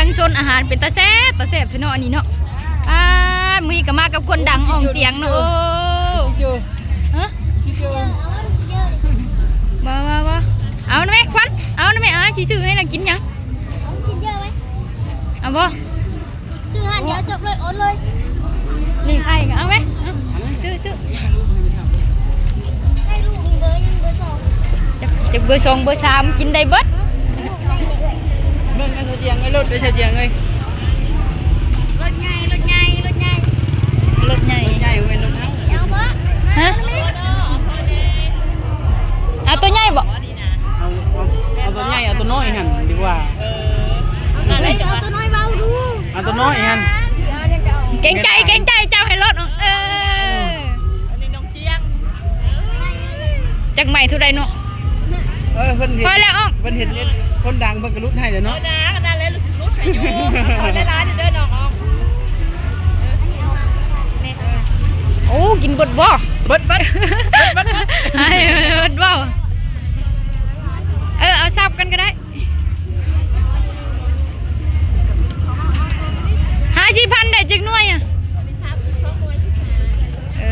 ທັງຊົນອາຫານເປັນຕາແຊບ ຕາແຊບແທ້ເນາະອັນນີ້ເນາະ. ອາ ມື້ນີ້ກໍມາກັບຄົນດັງອ່ອງຈຽງເນາະ. ໂອ້ ຮະ ບໍ່ ບໍ່ ບໍ່ ເອົານຳແມ່ຂວັນ ເອົານຳແມ່. ອາ ຊິຊື້ໃຫ້ລະກິນຫຍັງ? ເອົາບໍ່? ຊື້ຮ້ານດຽວຈົບເລີຍ ໂອນເລີຍ. ນີ້ໄຂ່ກໍເອົາໄວ້ ຊື້ ຊື້. ໃຫ້ລູກນີ້ເບີ ຍັງເບີສອງ ຈັກ ຈັກເບີສອງເບີສາມ ກິນໄດ້ເບິດ. ເບິ່ງເອົາຊາວຈຽງເອີຍ ລົດເດີຊາວຈຽງເອີຍ. ລົດໃຫຍ່ ລົດໃຫຍ່ ລົດໃຫຍ່ ລົດໃຫຍ່ ລົດໃຫຍ່ ເອົາບໍ່? ຮະ ເອົາຕົວໃຫຍ່ບໍ່? ເອົາ ເອົາ ເອົາຕົວໃຫຍ່ ເອົາຕົວນ້ອຍຫັ້ນດີກວ່າ. ເອີ ເອົາຕົວນ້ອຍເວົ້າດູ ເອົາຕົວນ້ອຍຫັ້ນ. ເກງໃຈ ເກງໃຈ ເຈົ້າໃຫ້ລົດອອກ. ເອີ ອັນນີ້ນ້ອງຈຽງ ຈັກໄມ້ເທົ່າໃດເນາະ? ເອີ ເພິ່ນເຫັນ ພໍແລ້ວອອກ ເພິ່ນເຫັນຄົນດັງເພິ່ນກໍຫຼຸດໃຫ້ແລ້ວເນາະ. ເອີ ນະ ນັ້ນແຫຼະ ຫຼຸດໃຫ້ຢູ່. ເອົາຫຼາຍໆເດີນ້ອງອອກ. ໂອ້ ກິນເບິດບໍ່? ເບິດ ເບິດ ເບິດ ເບິດ ເບິດບໍ່? ເອີ ເອົາສັບກັນກໍໄດ້. ຫ້າສິບພັນໄດ້ຈັກໜ່ວຍອະ? ເອີ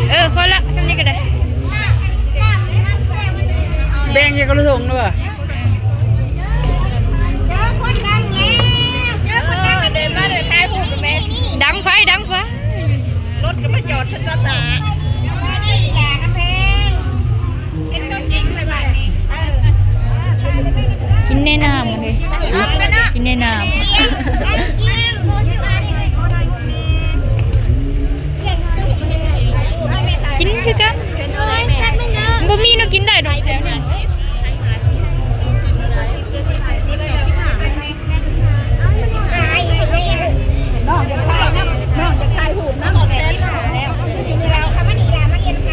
ເອີ ພໍລະ ຊ່ຳນີ້ກໍໄດ້. ແບ່ງໃຫ້ຄົນລະຖົງນະບໍ່? ເຈີຄົນດັງແລ້ວ ເຈີຄົນດັງແລ້ວ. ເດີມາເດີ ຖ່າຍຮູບແມ່. ດັງໄຟ ດັງໄຟ ລົດກໍມາຈອດຊັ້ນຕາ. ສະບາຍດີຫຼ້າຄຳແພງ. ເປັນຕົວຈິງເລີຍບາດນີ້. ເອີ ກິນແນະນ້ຳເລີຍ ກິນແນະນ້ຳ. ກິນຄືກັນ ບໍ່ມີແນວກິນໄດ້ດອກ.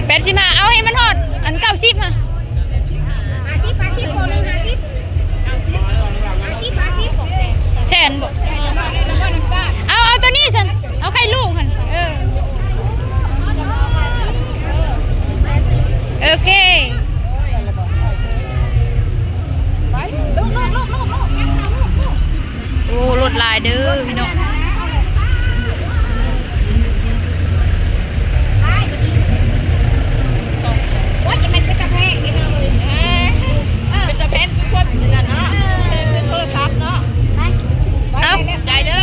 ແປດສິບຫ້າ ເອົາໃຫ້ມັນຮອດອັນເກົ້າສິບຫັ້ນ. ຫ້າສິບ ຫ້າສິບ ໂຕໜຶ່ງຫ້າສິບ ຫ້າສິບ ຫ້າສິບ ແສນບໍ່? ເອົາ ເອົາໂຕນີ້ຊັ້ນ ເອົາໄຂ່ລູກຫັ້ນ. ເອີ ໂອເຄ. ໂອ້ ລົດຫຼາຍເດີພີ່ນ້ອງ. ໂອ້ຍ ຈະແມ່ນເປັນຕາແພງເດ້ນ້ອງເອີຍ. ເອີ ເປັນຕາແພງຄືຄົນນັ້ນເນາະ. ເອີ ຄືໂທລະສັບເນາະ. ໄປ ເອົາ ໄດ້ເດີ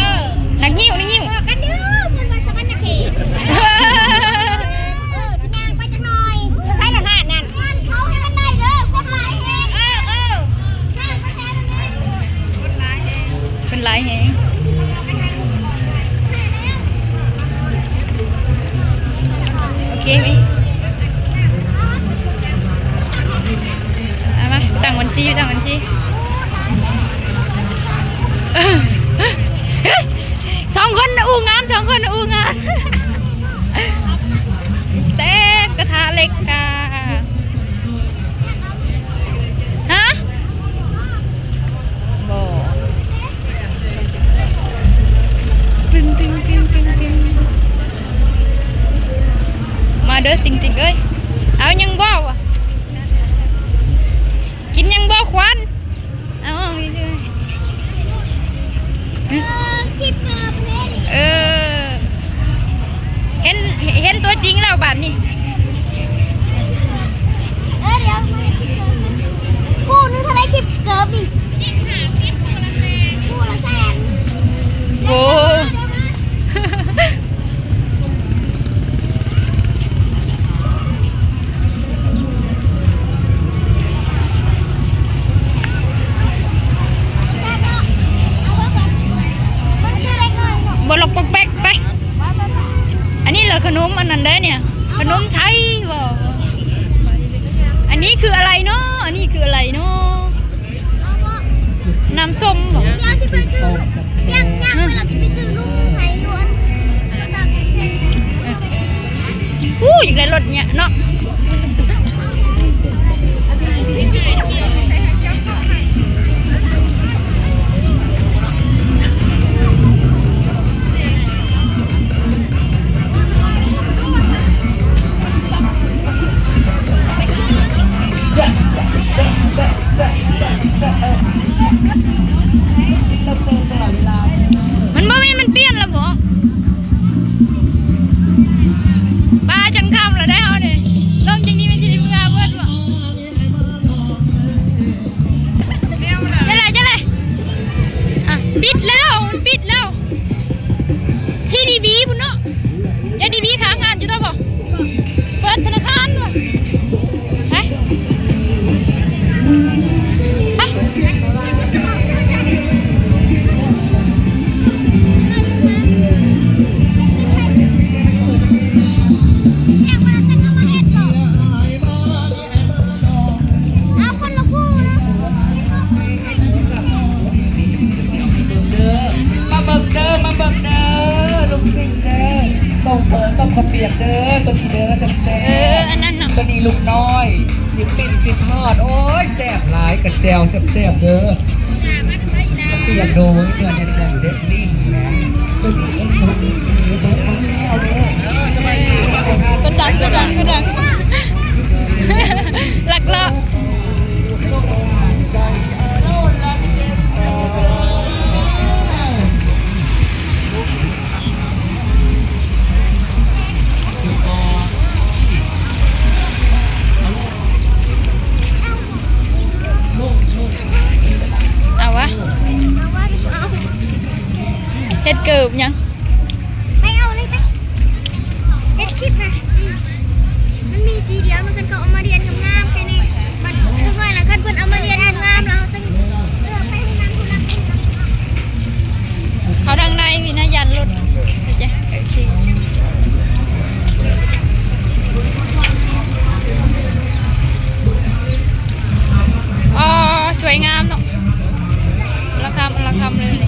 ນັກຫິ້ວ ນັກຫິ້ວ ກັນເດີ. ເພິ່ນວ່າສະຫວັນນະເຂດ. ເອີ ຊິຍ່າງໄປຈັກໜ່ອຍ. ຢູ່ໃສລະຮ້ານນັ້ນ? ເອົາໃຫ້ມັນໄດ້ເດີ ຄົນຫຼາຍແຮງ. ເອີ ເອີ ຍ່າງໄປແຖວນັ້ນເດີ ຄົນຫຼາຍແຮງ ຄົນຫຼາຍແຮງ. ໂອເຄ ເອົາມາ ຕັ້ງບັນຊີ ຕັ້ງບັນຊີ. ສອງຄົນອູ່ງານ ສອງຄົນອູ່ງານ. ແຊບກະທະເຫຼັກກະ ຮະ ບໍ່ ປຶ້ງ ປຶ້ງ ປຶ້ງ ປຶ້ງ ປຶ້ງ. ມາເດີຕິງຕິງເອີຍ. ເອົາຍັງບໍ່ວະ? ກິນຍັງບໍ່ຂວັນ? ເອົາອອກນີ້ເດີ. ເອີ ຄລິບເກີບເດ້ນີ້. ເອີ ເຫັນ ເຫັນຕົວຈິງແລ້ວບາດນີ້. ເອີ ດຽວ ຄູ່ໜຶ່ງເທົ່າໃດຄລິບເກີບນີ້? ຄູ່ລະແສນ. ໂອ້. ບໍ່ລັອກປອກແປັກໄປ. ອັນນີ້ລະຂະໜົມອັນນັ້ນເດ້ນີ້ ຂະໜົມໄທບໍ? ອັນນີ້ຄືອະໄລເນາະ? ອັນນີ້ຄືອະໄລເນາະ? ນ້ຳສົ້ມບໍ? ດຽວຊິໄປຊື້ ຍ່າງ ຍ່າງໄປລະຊິໄປຊື້ນົມໃຫ້ຢູ່ອັນ ອູ້ ຢາກໄດ້ລົດເນຍເນາະ. ເ ປຽກເດີ ໂຕນີ້ເດີ ແຊບໆ ເອີ ອັນນັ້ນເນາະ ໂຕນີ້ລູກນ້ອຍ ຊິປີ້ງຊິທອດ ໂອ້ຍ ແຊບຫຼາຍ ກະແຈ່ວແຊບໆ ເດີ ປຽກໂດຍ ເນື້ອແໜ້ນໆ ເດັດລີ້ນແຫຼະ ໂຕນີ້ເອັນ ຄົນດັງ ຄົນດັງ ຄົນດັງ ລັກເລາະ. ເອົາວະ ເຮັດເກີບຫຍັງ? ໄປເອົາເລີຍໄປ ເຮັດຄລິບນະ ອືມ ມັນມີສີດຽວ ມັນເຂົາເອົາມາລຽນງາມໆ ແຄ່ນີ້ ບັດ ເອີ ຂ້ອຍລະ ຄັນເພິ່ນເອົາມາລຽນງາມໆ ລະ ເຮົາຈັ່ງ ເອີ ໄປທາງນັ້ນພຸ້ນລະ ເຂົ້າທາງໃນພີ້ນະ ຢ້ານຫຼຸດ ເຂົ້າໃຈ ໂອເຄ ອໍ ສວຍງາມເນາະ ລະຄຳ ລະຄຳເລີຍ.